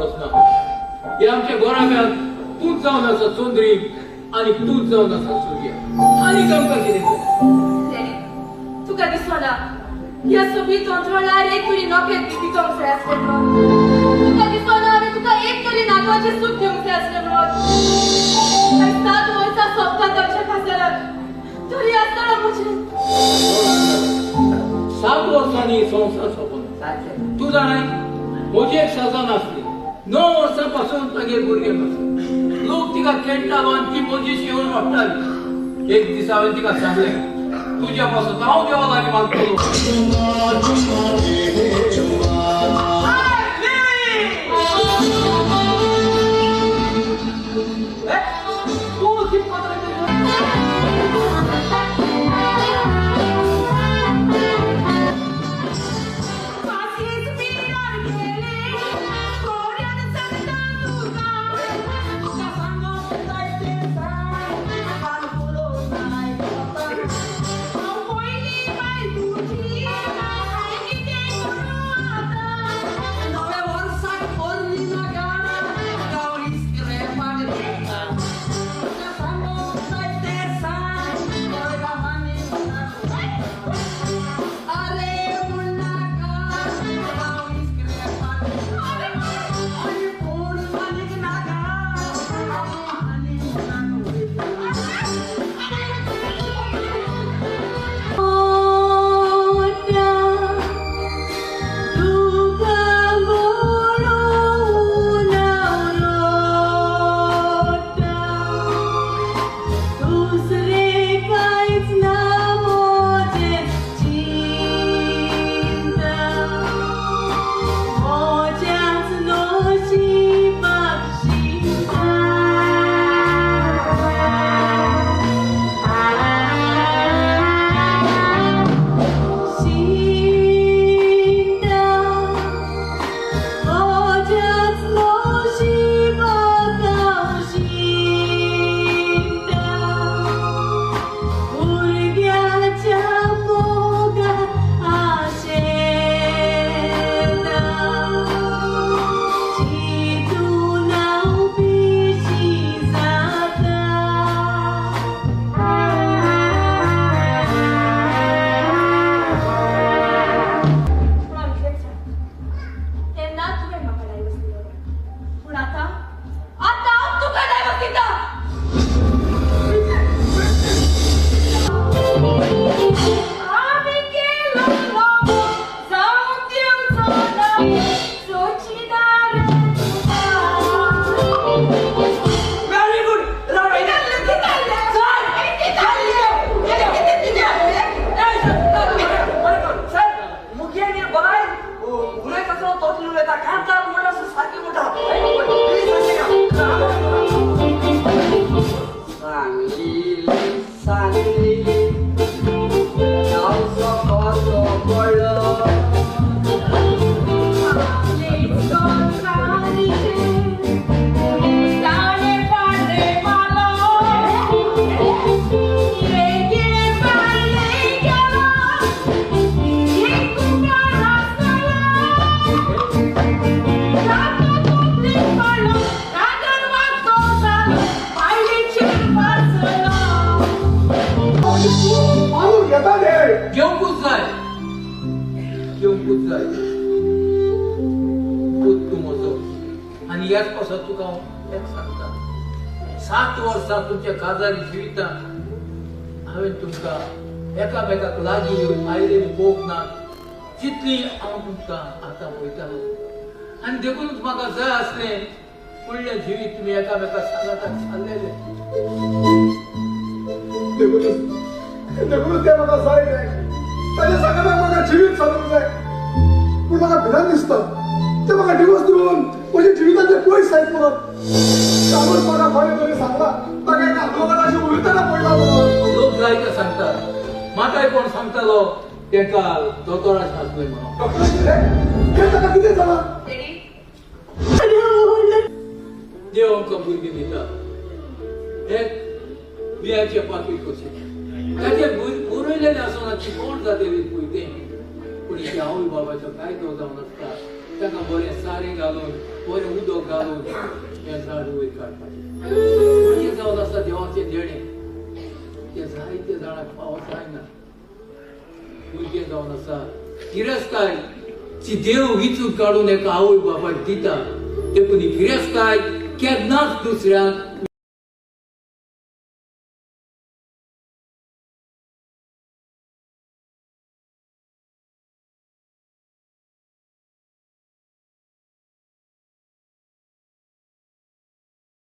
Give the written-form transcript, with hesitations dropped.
गरज ना. हे आमच्या गोराब्यांत तूंच जावन आसा चंद्री आनी तूंच जावन आसा सूर्या. आनी आमकां कितें? तुका दिसना ह्या सोबीत अंतराळार एक तरी नखेत्र दिवंक जाय आसलें म्हणून? तुका दिसना हांवें तुका एक तरी नातवाचें सूख दिवंक जाय आसलें म्हणून? 7 वर्सां सोंपतात आमच्या काजाराक, तरी आसतना म्हजें 7 वर्सांनी संवसार सोंपना. तूं जाणाय म्हजी एक सजन आसली, 9 वर्सां पासून तागेर भुरगें नासलें. लोक तिका खेळटालो आनी ती म्हजी येवन वाडटाली. एक दीस हांवें तिका सांगलें, तुज्या पासून हांव देवा लागीं मागतलो. घेवंकूच जाय, घेवंकूच जाय. पूत तूं म्हजो आनी ह्याच पासत तुका हांव एक सांगता, 7 वर्सां तुमच्या काजारी जिवितांत हांवें तुमकां एकामेकाक लागीं आयलेली पळोवंक ना जितली हांव तुमकां आतां पळयतालो. आनी देखूनच म्हाका जाय आसलें फुडलें जिवीत तुमी एकामेका सांगाताक सारलेलें. देखूनच तें म्हाका जाय रे, ताच्या सांगाताक म्हाका जिवीत सारूंक जाय. पूण म्हाका भिरांत दिसता तें म्हाका डिवोर्स दिवन म्हज्या जिविताचें पयस जायत म्हणून. कालूच म्हाका कोणें तरी सांगला ताका एका दोगांशी उलयतना पळयला म्हणून. लोक जायते सांगतात, म्हाकाय कोण सांगतालो तेंका दोतोराचें आसलें म्हणून. डॉक्टराचें ताका कितें जालां? देव आमकां भुरगीं दिता एक बियाचें पाकीट कशें, ताचें बरयलेलें आसना ती कोण जातली पळय तें. पूण आवय बाबाचो कायदो जावन आसता, तांकां बरें सारें घालून बरें उदक घालून हें झाड वयर काडपाचें. भुरगें जावन आसा देवाचें देणें, तें जायते जाणांक फावो जायना. भुरगें जावन आसा गिरेस्ताय ती देव विचून काडून एका आवय बापायक दिता, देखून ही गिरेस्ताय केन्नाच दुसऱ्यांक